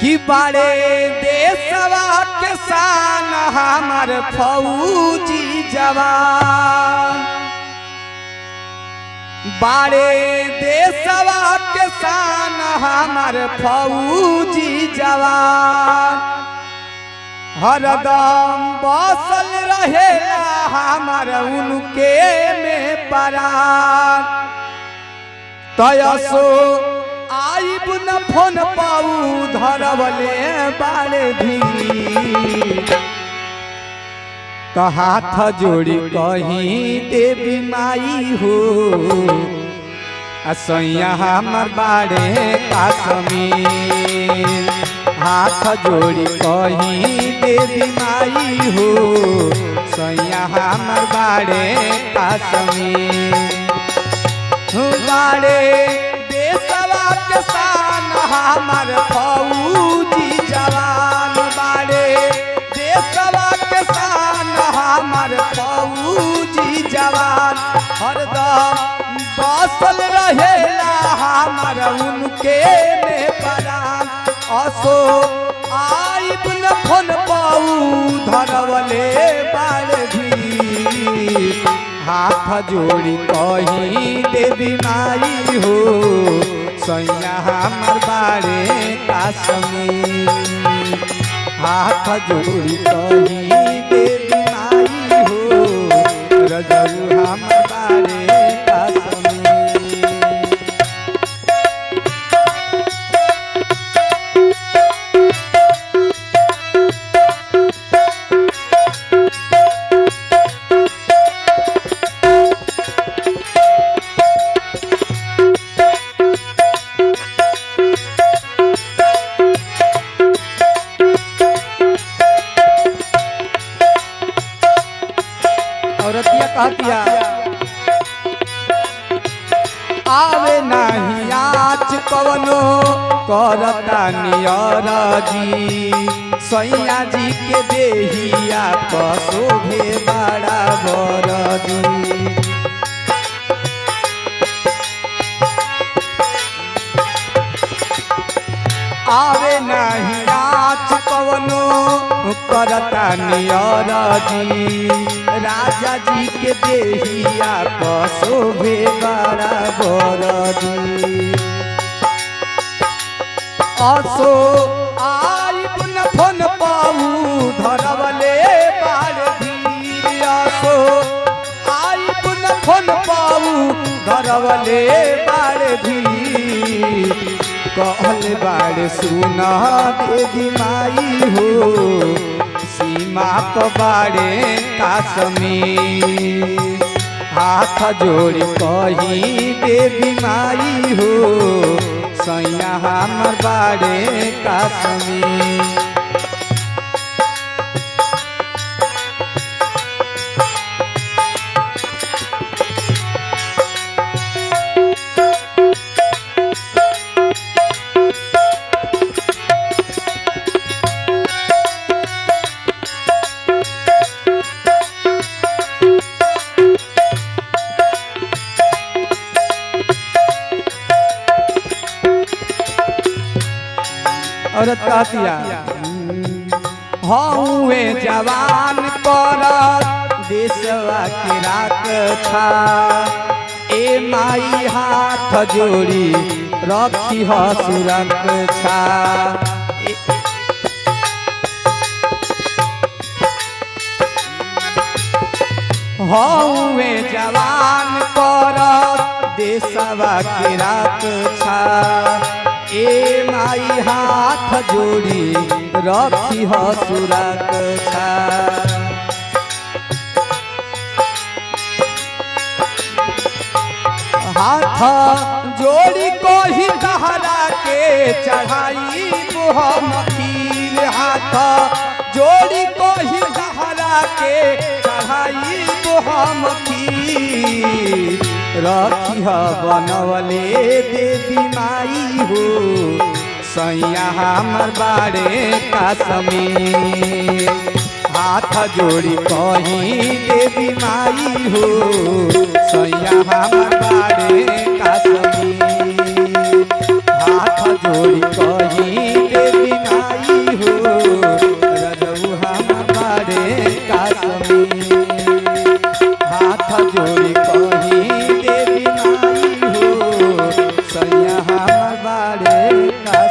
कि बाड़े देशवा के शान हमार फौजी जवान, बाड़े देशवा के शान हमार फौजी जवान, हरदम बसल रहेला हमार उनके में परान। तयसो आइब न फोन पाऊ धरवले बाड़े भी, तो हाथ जोड़ी कहीं देवी माई हो असैया हमर बाड़े काश्मीर। हाथ जोड़ी कहीं देवी माई हो सैया हमर बाड़े काश्मीर। बाड़े देशवा के शान हमर फौजी जवान, बाड़े देशवा के शान हमर फौजी जवान, हरदम बसल रहेला हमर उनके में परान। असो आइब न फोन पाऊ धरवले बाड़ भी, हाथ जोड़ी कही देवी माई हो सैया हमर बाड़े काश्मीर। हाथ जोड़ी कही देवी माई हो रजऊ हमर बाड़े काश्मीर। औरतिया कहतिया आवे नाही आच कवनो करता नियर जी, सैया जी के देहिया पशोभे बड़ा बरदी। आवे नाही आच कवनो करता नियर जी, राजा जी के देहिया पशोभे बड़ा बरदी। असो आइब न फोन पाऊ धरवले बाड़ धीर, असो आइब न फोन पाऊ धरवले बाड़ धीर, कहल बाड़ सुना देवी माई हो सीमा प बाड़े काश्मीर। हाथ जोड़ी कही देवी माई हो सैया हमर बाड़े काश्मीर। औरत कहतिया हऊए जवान कर देशवा के रक्षा, ए माई हाथ जोड़ी रखी ह सुरक्षा। हऊए जवान कर देशवा के रक्षा, ए माई हाथ जोड़ी रखी ह सुरक्षा। हाथ जोड़ी कोही दहरा के चढ़ाई हम खीर, हाथ जोड़ी कोही दहरा के चढ़ाई हम खीर, रखी ह बनवले देवी माई हो सैया हमर बाड़े काश्मीर। हाथ जोड़ी कही देवी माई हो सैया हमर बाड़े काश्मीर। हाथ जोड़ी कही देवी माई हमर बाड़े।